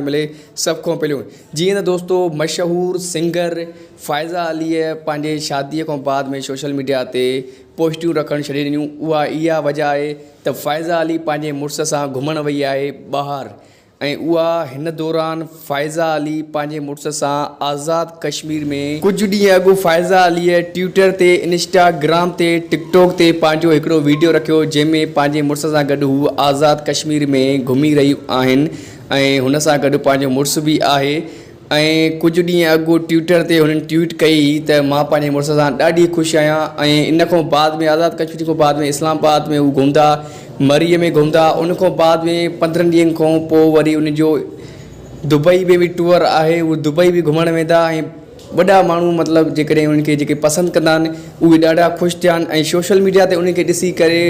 ملي سڀ کان پهريون جيئن ته دوستو مشهور سنگر فائزه عليء پنهنجي شاديء کان بعد ۾ سوشل ميڊيا تي پوسٽون رکڻ ڇڏي ڏنيون اها اها وجه آهي ته فائزه علي پنهنجي مڙس سان گهمڻ وئي آهي ٻاهر ۽ اها هن دوران فائزه علي پنهنجي مڙس سان آزاد ڪشمير ۾. ڪجهه ڏينهن اڳ فائزه عليء ٽوئٽر تي، انسٽا گرام تي، ٽڪ ٽاڪ تي پنهنجو هڪڙو ويڊيو رکيو جنهن ۾ پنهنجي مڙس سان گڏ هوء آزاد ڪشمير ۾ گهمي رهي آهن ۽ هن سان گڏ پنهنجو مڙس به آهي ۽ ڪجهه ڏينهن اڳ ٽوئٽر تي هنن ٽوئٽ ڪئي هئي ته مان پنهنجي مڙس سان ڏاڍي خوش آهيان ۽ ان کان بعد ۾ آزاد ڪشمير کان بعد ۾ اسلام آباد ۾ هو گهمندا مريء ۾ گهمندا ان کان بعد ۾ 15 ڏينهن کان پوء وري ان جو دبئي ۾ به ٽوئر آهي هو دبئي به گهمڻ ويندا ۽ وڏا ماڻهو مطلب جيڪڏهن انهن کي جيڪي پسند ڪندا آهن اهي ڏاڍا خوش ٿيا آهن ۽ سوشل ميڊيا تي انهن کي ڏسي ڪري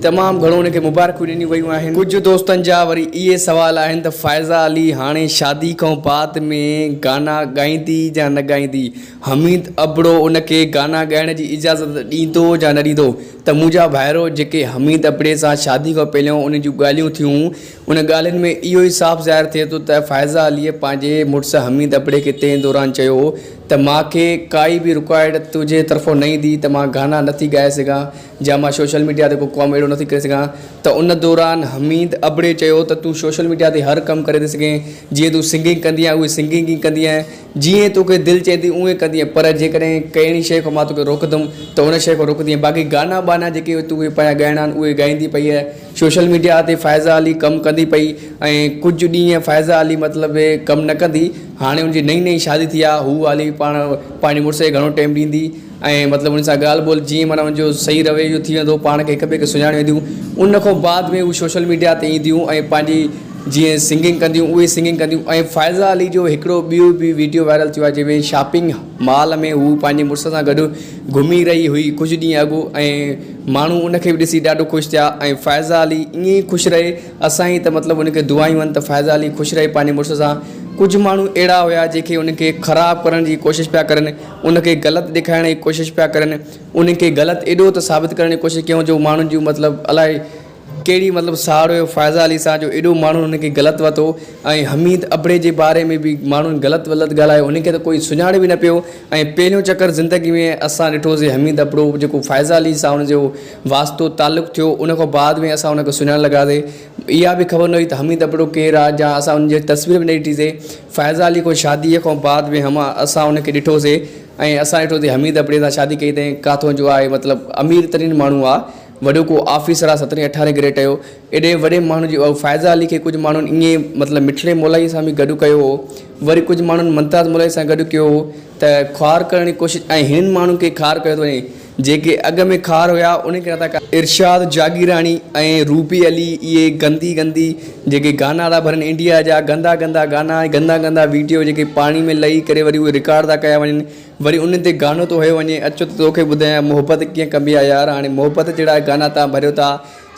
تمام گهڻو انهن کي مبارڪون ڏنيون ويون آهن. ڪجهه دوستن جا وري اهي سوال آهن ته فائزه علي هاڻي شادي کان بعد ۾ گانا ڳائيندي يا نه ڳائيندي؟ حميد ابڙو ان کي گانا ڳائڻ جي اجازت ڏيندو يا نه ڏيندو؟ ته منهنجا ڀائرو جيڪي حميد ابڙي سان شادي کان پهريون انهن جون ڳالهيون ٿيون ان ڳالهين ۾ اهو ئي صاف ظاهر ٿئي ٿو ته فائزه عليء پنهنجي مڙس حميد ابڙي کي تنهن دوران چيو هو ته مان کي ڪائي به رڪارڊ تنهنجي طرفون نه ايندي ته مان گانا نه ٿي ڳائي سگهان يا مان سوشل ميڊيا تي ڪو ڪم اهڙو نه ٿي ڪري سگهان ته ان دوران حميد ابڙي چيو ته تون سوشل ميڊيا تي هر ڪم ڪري ٿي سگهين جيئن تون سنگنگ ڪندي آهين اهي سنگنگ ئي ڪندي آهين جيئن توکي دل چئي ٿي اونئين ڪندينء پر جيڪڏهن ڪهڙي شيء کان مان توکي روڪندم ته ان شيء کان رڪندينء باقي گانا ٻانا جيڪي توکي پيا ڳائڻا آهن اهي ڳائيندي پئيء. سوشل ميڊيا تي فائزه علي ڪم ڪندي پئي ۽ ڪجهه ڏينهن فائزه علي مطلب ڪم نه ڪندي هاڻي ان جي نئين نئين شادي ٿي آهي هو علي پاڻ پنهنجي مڙس کي گهڻو ٽيم ڏيندي ۽ مطلب ان سان ڳالهه ٻولهه جيئن معنيٰ ان جو صحيح رويو ٿي ويندو پاڻ کي هڪ ٻئي کي سڃاڻي وينديون ان کان بعد ۾ هو سوشل ميڊيا تي اينديون ۽ پنهنجي جيئن سنگنگ ڪنديون اهي سنگنگ ڪنديون ۽ فائزه علي جو هڪڙو ٻيو به ويڊيو وائرل ٿيو آهي جنهن ۾ شاپنگ مال ۾ هو پنهنجي مڙس سان گڏ گهمي رهي هئي ڪجهه ڏينهن اڳ ۽ ماڻهو ان کي به ڏسي ڏاڍو خوش ٿيا ۽ فائزه علي ائين ئي خوش رهي اسان جي ته مطلب ان کي دعايون آهن ته فائزه علي خوش رهي پنهنجي مڙس سان ڪجهه ماڻهو اهڙا هيا جيڪي ان کي خراب ڪرڻ جي ڪوشش پيا ڪرن ان کي غلط ڏيکارڻ جي ڪوشش پيا ڪرن ان کي غلط ايڏو ته ثابت ڪرڻ جي ڪوشش ڪيون جو ماڻهن جون مطلب الائي ڪهڙي مطلب ساڙ هيو فائزه علي سان جو ايڏو ماڻهن هن کي غلط وتو ۽ حميد ابڙي جي باري ۾ به ماڻهن غلط ولط ڳالهايو هن کي ته ڪوئي سڃاڻي به نه پيو ۽ پهريون چڪر زندگي ۾ اسان ڏٺوسي حميد ابڙو جيڪو فائزه علي سان هن جو واسطو تعلق ٿيو ان کان بعد ۾ اسان هن کي سڃاڻڻ لڳاسي اها به خبر نه هئي ته حميد ابڙو ڪير آهي جا اسان ان جي تصوير به نه ڏٺي سي فائزه علي کان شادي کان بعد ۾ هم اسان ان کي ڏٺوسي ۽ اسان ڏٺو ته حميد ابڙي سان شادي ڪئي اٿئي ڪاٿو جو آهي مطلب امير ترين ماڻهو آهي وڏو ڪو آفيسر آ سترهين اٺارهين گريڊ جو ايڏي وڏي ماڻهو جي فائزه علي کي ڪجهه ماڻهن ائين مطلب مٺڙي مولائي سان به گڏ ڪيو هو وري ڪجهه ماڻهن ممتاز مولائي سان گڏ ڪيو هو ته خوار ڪرڻ جي ڪوشش ۽ هنن ماڻهن کي خوار ڪيو ٿو وڃي جيڪي اڳ ۾ خوار هيا انهن کي نٿا ارشاد جاگيراڻي ۽ روبي علي اهي گندي گندي جيڪي گانا ٿا ڀرن انڊيا جا گندا گندا گانا ۽ گندا گندا ويڊيو جيڪي پاڻي ۾ لهي ڪري وري اهي رڪارڊ ٿا ڪيا وڃن وري انهن تي گانو ٿو هنيو وڃي اچو ته توکي ٻڌايان محبت ڪيئن ڪبي آ يار هاڻي محبت جهڙا گانا تان ڀريو ٿا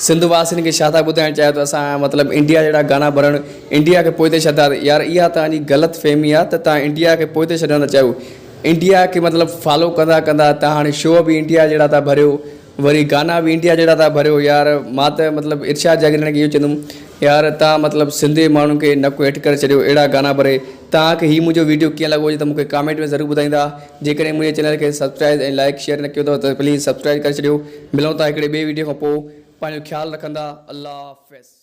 سنڌ واسين کي ڇا ٿا ٻڌائڻ چاهيو ته اسان مطلب انڊيا جهڙا گانا ڀرڻ انڊيا کي پوئتي ڇڏندا يار اها توهان جي غلط فهمي آ ته توهان انڊيا کي پوئتي ڇڏڻ ٿا چاهيو انڊيا کي مطلب فالو ڪندا ڪندا توهان هاڻي شو به انڊيا جهڙا ٿا ڀريو وري گانا به انڊيا جهڙا ٿا ڀريو يار مان ته مطلب ارشاد جاگيراڻي کي اهو چوندم يار تان مطلب سنڌي ماڻهن کي نڪ هيٺ ڪري ڇڏيو اهڙا گانا ڀري توهان کي هي منهنجو ويڊيو ڪيئن لڳو هجي ته مونکي ڪامينٽ ۾ ضرور ٻڌائيندا جيڪڏهن منهنجي چينل کي سبسڪرائب ۽ لائڪ شيئر نه ڪيو اٿو ته پليز سبسڪرائب ڪري ڇڏيو ملون ٿا هڪڙي ٻئي ويڊيو کان پوء پنهنجو خيال رکندا الله حافظ.